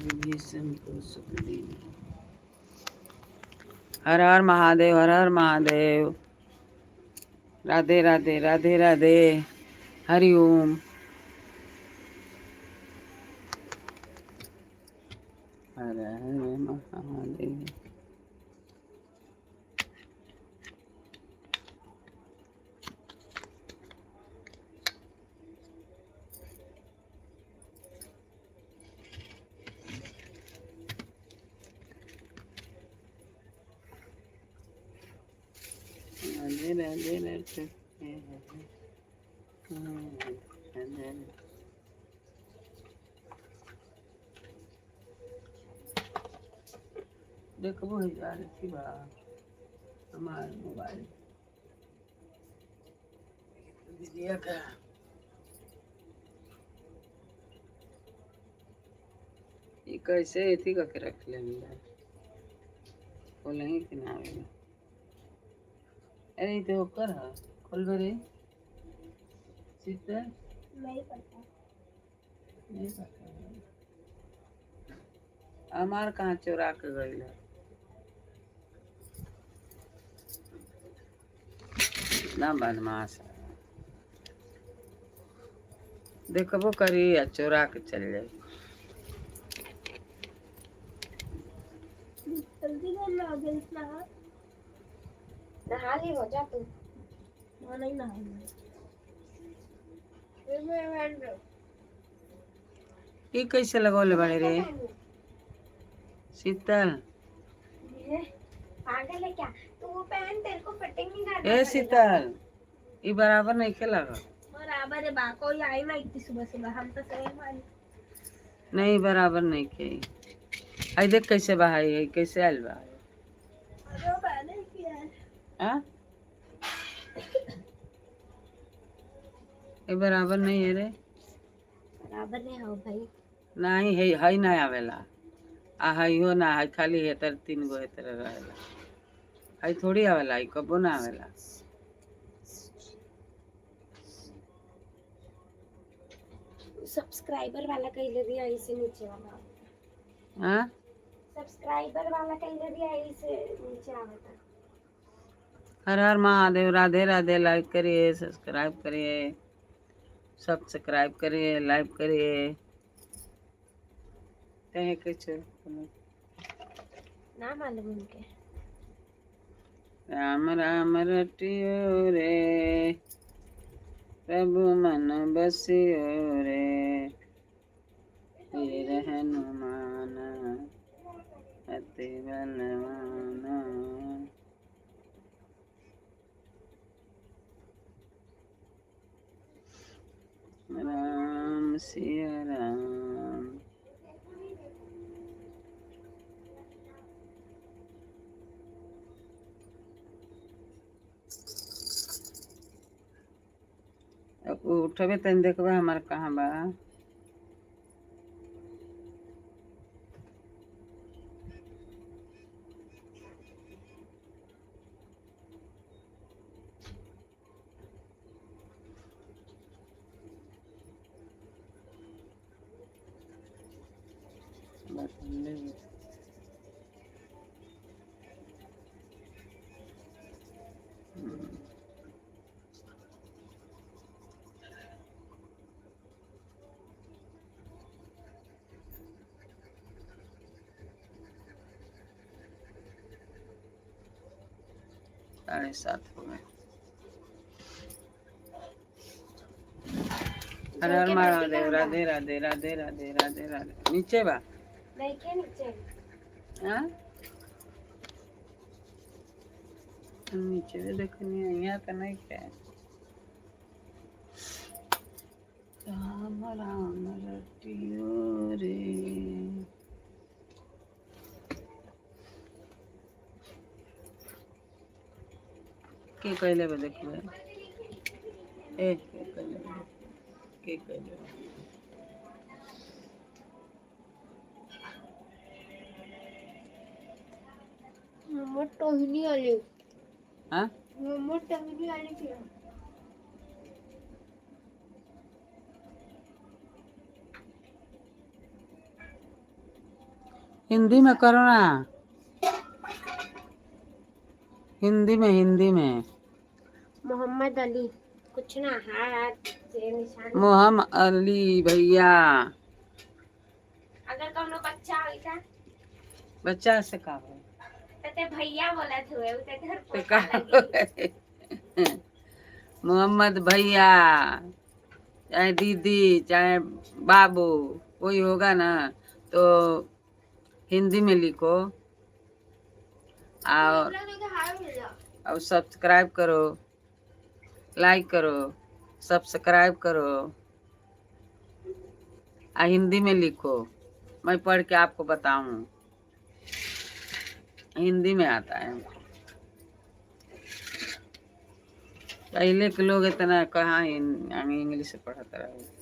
विभीषण को सुख दीन्हा। हर हर महादेव, हर हर महादेव। राधे राधे, राधे राधे। हरि ओम। हर हर महादेव। राधे राधे राधे राधे। देखबो हजार अथी बा हमार मोबाइल दीदिया का। ई कैसे अथी करके रख ले, खोलही के ना आवेला। अरे, ई तो ओकर ह। खोलबे रे सीता? नहीं पता। नहीं पता। हमार कहाँ चोरा के गइल है। इतना बदमाश है, देखबो करी आ चोरा के चल जाई। जल्दी करना, जल्दी नहा। नहा ली, हो जा तू। मैं नहीं नहाऊंगा। ई कैसे लगौले बाड़े रे शीतल? ये पागल है क्या तू? वो पहन, तेरे को फिटिंग नहीं करना ए पड़ेगा। शीतल, ई बराबर नहीं खेला। बराबर है बा। कोई आई ना इतनी सुबह सुबह, हम तो सवेर वाली। नहीं, बराबर नहीं के। आई देख कैसे बहाई है, कैसे आयल बा। अरे, वो पहले किया है। हाँ, ये बराबर नहीं है रे। बराबर नहीं हो भाई। नहीं है, हई ना आवेला आ हई हो ना है। खाली हेतर तीन गो हेतर रहेला। हई थोड़ी आवेला, हई कबो ना आवेला। सब्सक्राइबर वाला कहीं भी आई से नीचे वाला। हाँ। सब्सक्राइबर वाला कहीं भी आई से नीचे आवता। हर हर महादेव, राधे राधे। लाइक करिए, सब्सक्राइब करिए, सब्सक्राइब करिए, लाइक करिए। कहीं कुछ ना मालूम उनके। राम राम रटियो रे, प्रभु मन बसियो रे, वीर हनुमान अति बलवान। राम सिया राम। अब उठबे तनी, देखबे हमार कहाँ बा। बस। 7:30 हो गए। हर हर के बर्फी महादेव। कहाँ बा? राधे राधे, राधे राधे, राधे राधे। नीचे बा। नहीं के नीचे। हाँ, नीचे भी देखनी है, यहाँ तो नहीं क्या। राम राम रटियो रे। के कैले बा देखबे? ए, के कैले बा? के कैले बा? मम्मा, टोहनी वाली। हाँ। मम्मा, टोहनी वाली क्यों? हिंदी में करो ना। हिंदी में, हिंदी में। मोहम्मद अली कुछ ना, हाथ से निशान। मोहम्मद अली भैया। अगर कोनो बच्चा होई था। बच्चा से का हो? तो ते भैया बोलत हुए, उ ते घर तो पोता का लगी। मोहम्मद भैया चाहे दीदी चाहे बाबू कोई होगा ना, तो हिंदी में लिखो और सब्सक्राइब करो, लाइक करो, सब्सक्राइब करो आ हिंदी में लिखो। मैं पढ़ के आपको बताऊं, हिंदी में आता है हमको। पहले के लोग इतना कहाँ इंग्लिश से पढ़ते रहे।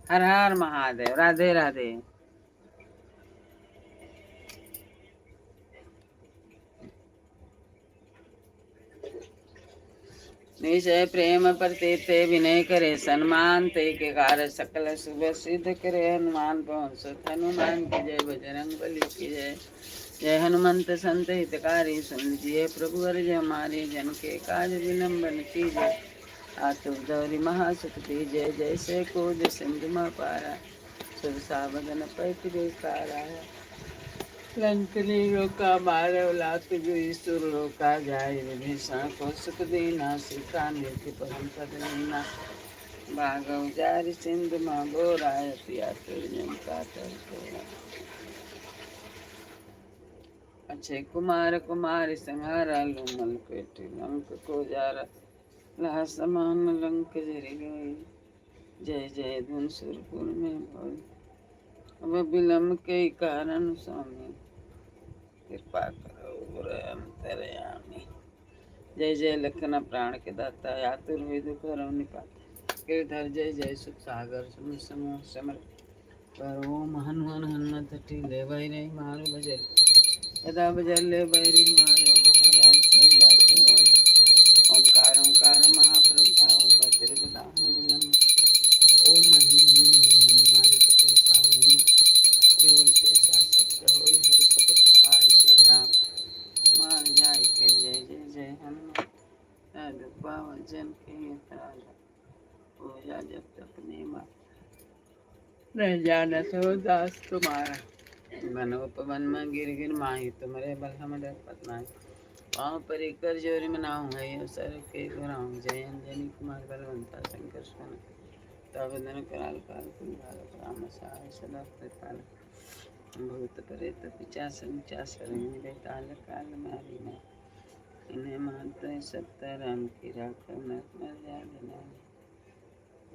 हर हर महादेव, राधे राधे। निश्चय प्रेम प्रतीत विनय करे सन्मान, ते के कार्य सकल शुभ सिद्ध करे हनुमान। पवन सुत हनुमान की जय, बजरंग बली की जय। जय हनुमंत संत हितकारी, सुन लीजिए प्रभु अर्ज हमारे। जन के काज विलंबन की जय, आतुर गौरी महासुख जय। जैसे कोद सिंधु मा पारा, सुर सावधन पैत विस्तारा। लंकनी रोका मारव लात गुई, सुर लोका जाय। विभीषण को सुख दीना, सीता नीति परम पद लीना। भागव जारि सिंधु मा बोराय, आतुर जन का तोरा। अक्षय कुमार कुमार संहारा, लुमल पेट लंक को जारा। लहा समान लंक जरि गई, जय जय धुन सुरपुर में भोई। अब विलम्ब के कारण स्वामी, कृपा करो अंतर्यामी। जय जय लखन प्राण के दाता, आतुर हुई दुख हरौ निपाता। गिरधर जय जय सुख सागर, सुम समूह समर पर। ओम हनुमान हनुमत टीले, बैरी मारो बजर यदा बजर बैरी मारो। महाराज दास ओंकार ओंकार महाप्रभाव, वज्र दान विलम्ब। ओम ही हनुमान के ओम त्रिवल से सत्य होई, हर सकत पाई के राम मार जाय के। जय जय जय हनुमान पावन जन के राजा, पूजा जब तक नेमा रह जाना सो दास तुम्हारा। मनोपवन में गिर गिर माही, तुम्हारे बल हम पतनाई। पाँव परी कर जोरी मनाऊं है अवसर के गुराऊं। जय अंजनी कुमार बलवंता, शंकर सुन तब धन कराल काल कुल राम सहाय सदा कृपाल। भूत प्रेत पिचास निचास बेताल काल मारी में। इन्हें महत्व सत्य राम की राख मर्यादा नाम।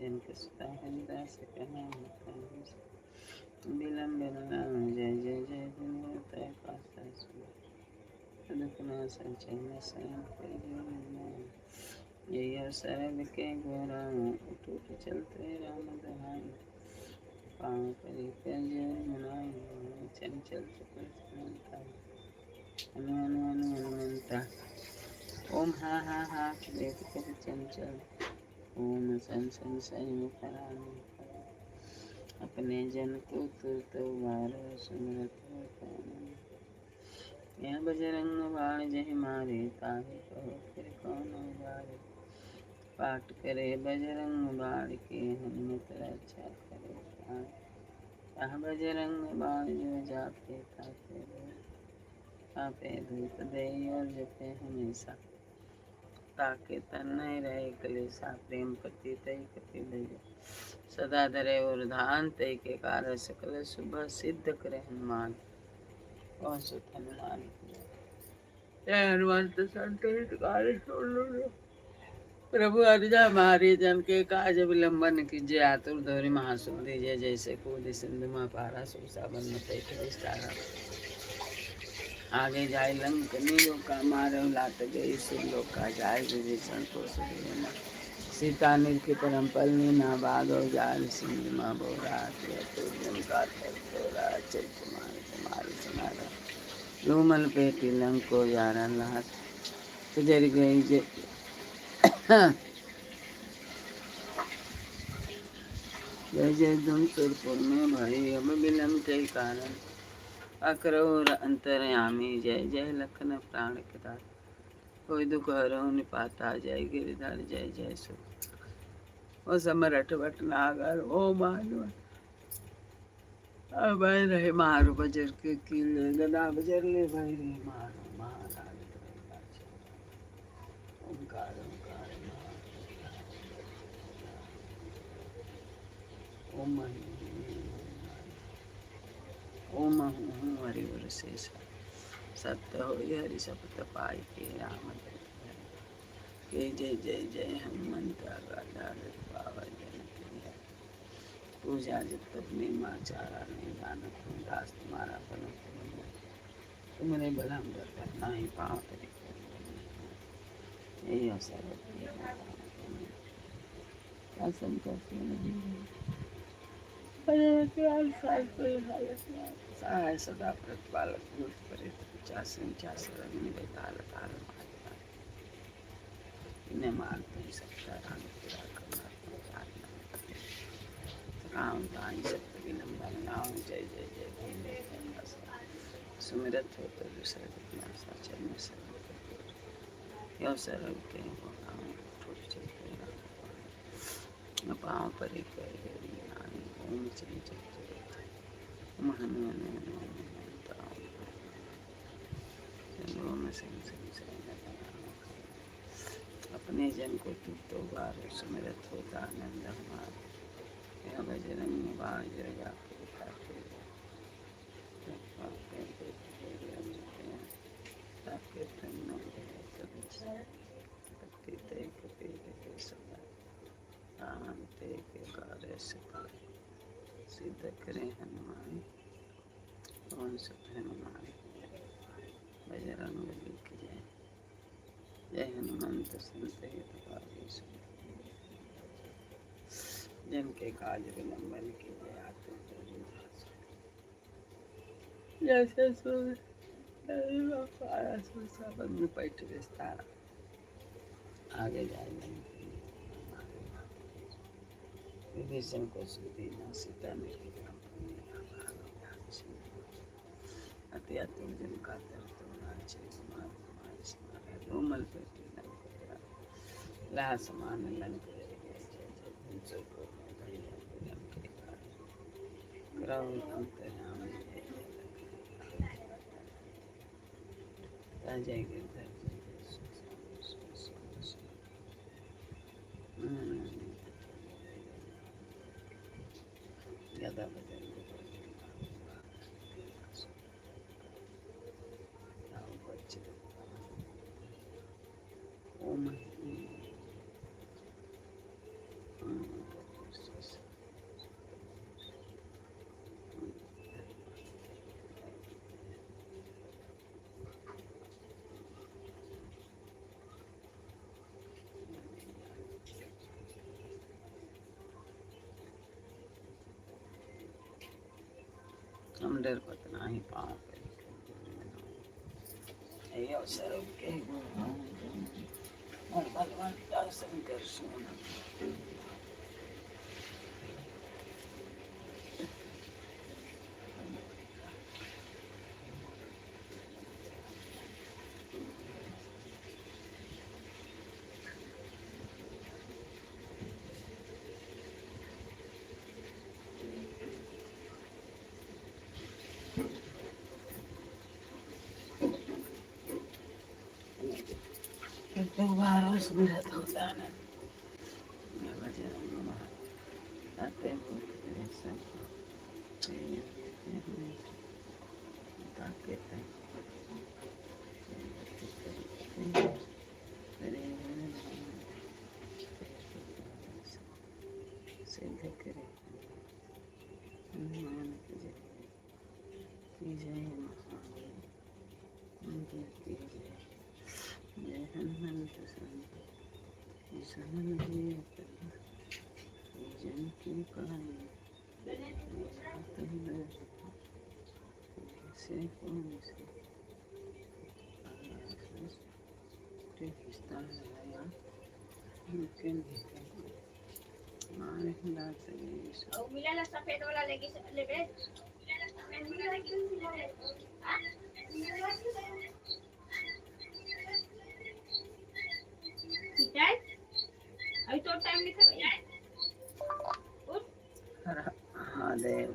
जिनके सुता हरिदास कहना विलम्ब नाम। जय जय जय दुनिया यही सर्व के गोराम, उठ उठ चलते राम दहाई। पाँव परी कर जय मनाई, चंचल चपल हनुमान हनुमंता। ओम हा हा हा देख कर चंचल, ओम सन सन सही करानी। अपने जन को तुरत उबारो, सुमरत यह बजरंग बाण जय मारे, ताहि कहो फिर कौन उबारे। पाठ करे बजरंग बाण के, हनुमत रक्षा करे प्राण। ताह बजरंग बाण जो जापे, तापे तापे धूत दे और जपे हमेशा। ताके तन नहीं रहे कलेसा, प्रेम पति तय कति भैया। सदा धरे और धान तय के कार्य सकल शुभ सिद्ध करे हनुमान। कौन सुत हनुमान जय हनुमान तो संत हितकारी। प्रभु अर्जा मारी जन के काज विलंबन कीजिए, आतुर धोरी महासुख दीजिए। जैसे कूद सिंधु मा पारा, सुसावन विस्तारा। आगे जाए लंक नीलो का मारो, लात गई सुरलोक का जाए। विभीषण को सुख सीता निर परम पल नीना। बागो जाल सिंधु मा बोरा, का चल कुमार कुमारी समारा। लूमल पेटी लंको यारा, लात गुजर गई जय। जय जय धुन सुरपुर में भाई अब बिलम के कारण अक्रूर अंतरयामी। जय जय लखन प्राण के दाता कोई दुख हरो निपाता। जय गिरिधर जय जय सुख ओ समरठ भटनागर ओ मानव अभय रहे मारो बजर के किले गदा बजर ले भाई रे मारो महाराज। ओंकार ओंकार ओम ओम हूँ हरि से सत्य हो हरि शपथ पाई के राम के जय जय जय हनुमंत पावन जन पूजा जब तक चारा नहीं जानत हूँ दास तुम्हारा बनो तुमने भला हम डर नहीं पाँव तेरे यही अवसर सहाय सदा प्रतिपालक भूत प्रेत पिचासी चासर अग्नि बेताल ताल इन्हें मारते ही सबका राम पूरा करना राम ताई सत्य विलंबन नाम जय जय जय भीम सुमिरत हो तो दूसरा जिज्ञासा चरण शरण यह सरल के ठोक चलते पाँव पर ओम चल चल ओम हनुमान ओम सिंह सिंह सिंह अपने जन को तू तो बार सुमिरत होता आनंद हमारा। यह बजरंग सिद्ध करें हनुमान कौन सुत हनुमान बजरंग बली की जय जय हनुमंत संत जन के काज विलंबन की जय आते जैसे पैठ विस्तार आगे जाए विभीषण को सुधी न सीता मेरी अति अतुल जन का कोमल पेटी लहा समान लंक जय गिरधर गदा बजरंग ओम हम डर पतना ही पाँव अवसर के और भगवान शंकर सुन सुमिरत होता सिद्ध करे हनुमान की जय जय महादेव जय जय हनुमंत संत जन की कहानी से कौन से और मिला सफेद वाला लेके लेबे। ठीक है, अभी तो टाइम नहीं था। हर महादेव।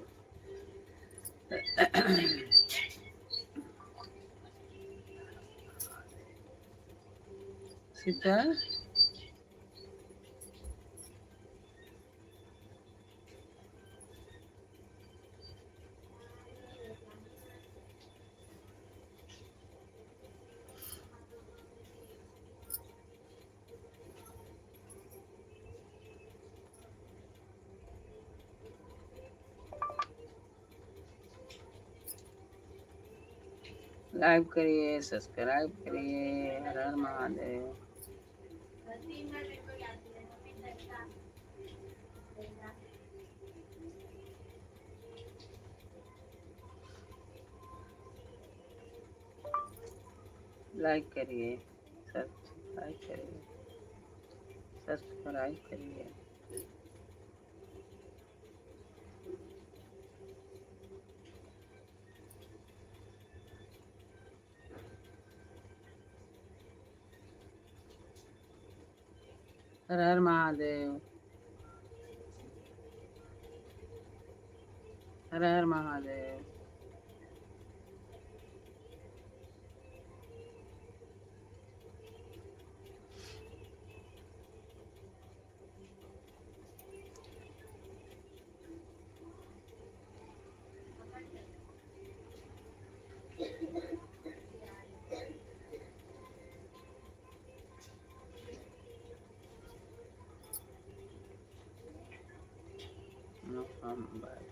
सीता, लाइव करिए, सब्सक्राइब करिए। हर हर महादेव। लाइक करिए, सब्सक्राइब करिए, सब्सक्राइब करिए। हर हर महादेव। हर हर महादेव। मोहम्मद।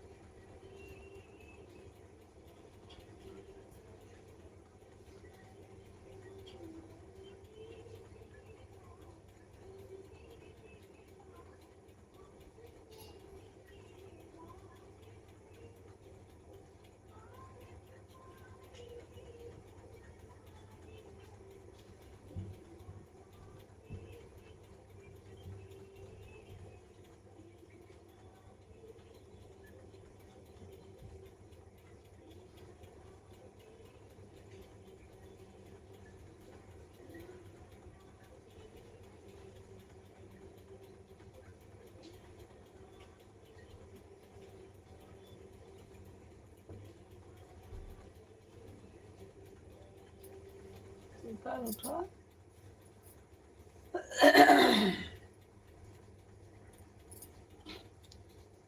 ऊपर उठो।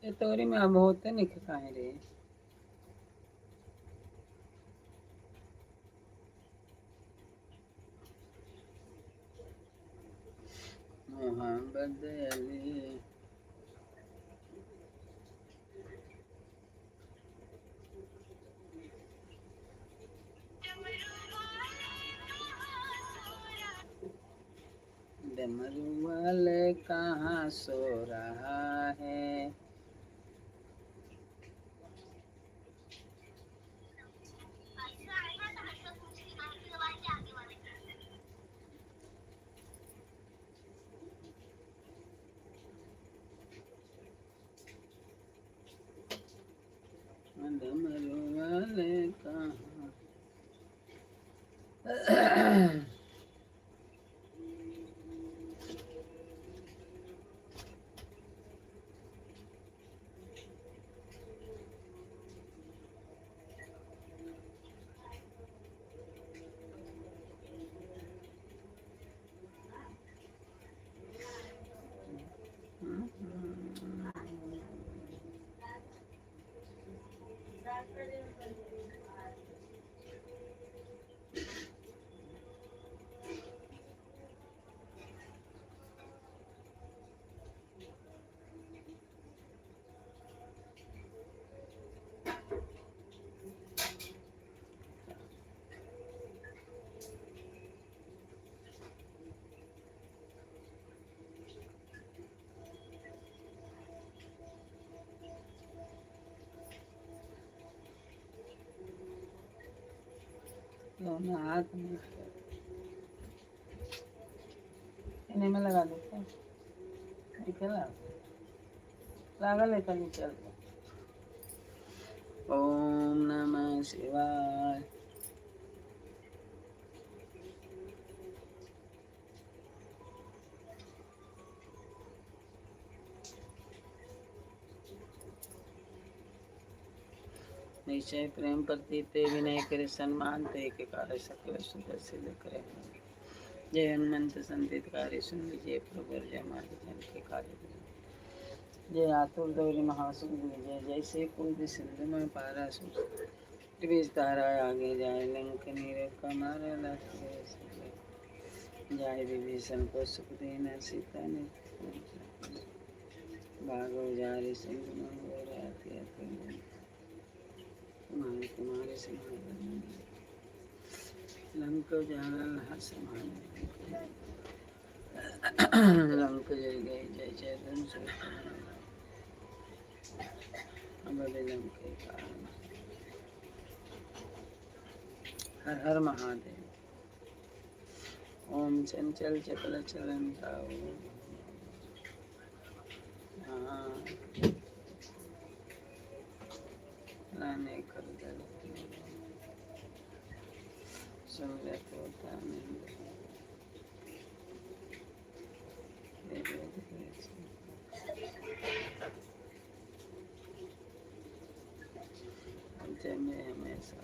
ये तोरी में अब होते नहीं काहे रे। मोहम्मद अली। डमरू वाले कहाँ सो रहा है? डमरू वाले कहाँ? दोनों हाथ में इन्हें में लगा देते हैं। निकला। लागल है तनी चल। ओम नमः शिवाय। निश्चय प्रेम प्रतीत विनय करे सन्मान ते के कार्य सकल सुख सिद्ध करे। जय हनुमंत संतित कार्य सुन लीजिए प्रभु, जय मार्ग जन के कार्य। जय आतुर दौरी महासुख जय जैसे कूद सिंधु में पारा सुख तारा आगे जाए लंक नीर कमार जाय विभीषण को सुख देना सीता ने भागो जारे सिंह कुमार कुमार सिंह लंक जाला समान लंक जय गए जय जय धन लंक। हर हर महादेव। ओम चंचल चपल चलन लाने कर में हमेशा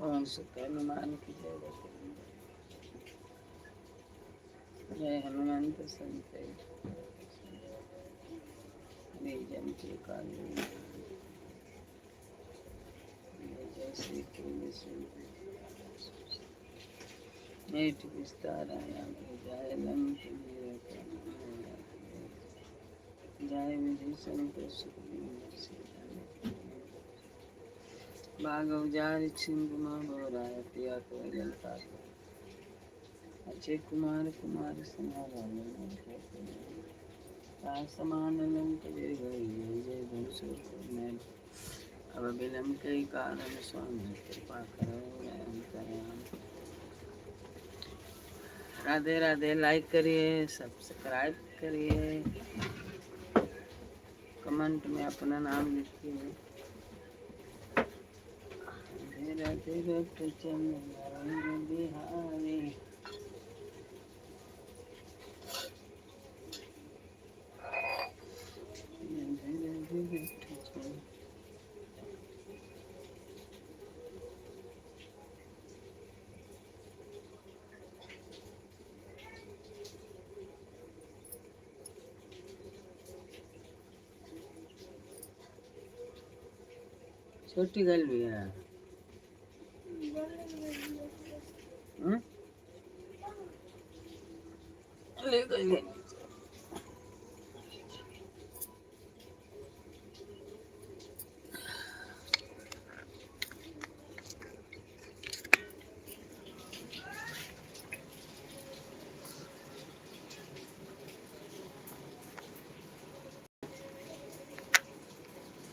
ओम सुत हनुमान की जय। जय हनुमंत संत जन की काली जय श्री तुलसी नेट विस्तार आगे जाय लंक जय विभीषण को सुख बाघ जार सिंह बोराय पिया तो जलता अजय कुमार कुमार समान लंक जय गई जय धनुष में। अब विलम्ब के कारण स्वामी कृपा करो। राधे राधे। लाइक करिए, सब्सक्राइब करिए, कमेंट में अपना नाम लिखिए। राधे राधे रट चंद्र बिहारी। राधे राधे रट चंद्र। छोटी गल भी है। ले गई।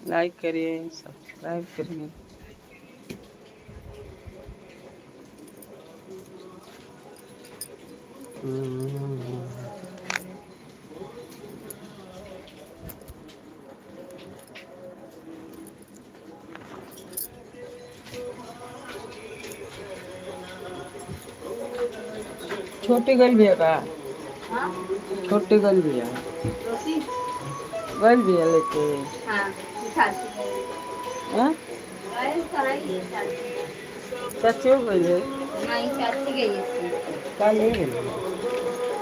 लाइक करिए, सब्सक्राइब करिए। छोटी गल भी है का? छोटी गल भी है, गल भी है लेके। हाँ चाची हो गई है? नहीं, चाची गई है। कल ले गई।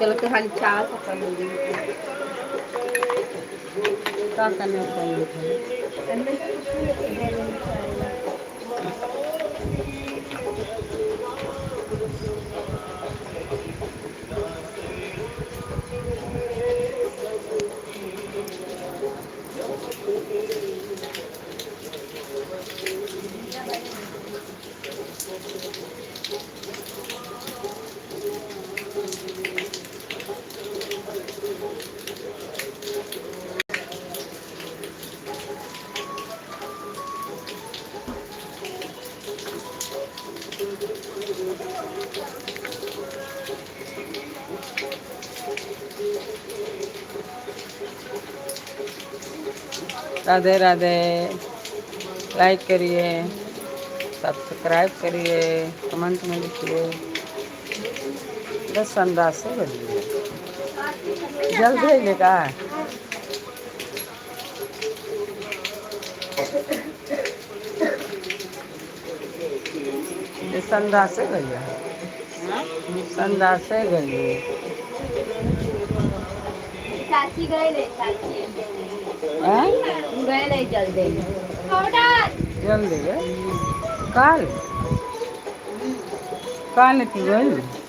चलो तो खाली चावल पकड़ लूंगी। क्या करने चाहिए था? राधे राधे। लाइक करिए, सब्सक्राइब करिए, कमेंट में लिखिए। 10 अंदाज से बन जल्दी है का। ये संदा से गई है, संदा से गई है। चाची गए ले, चाची हैं? गए ले जल्दी पाउडर। जल्दी गए काल काल की गई।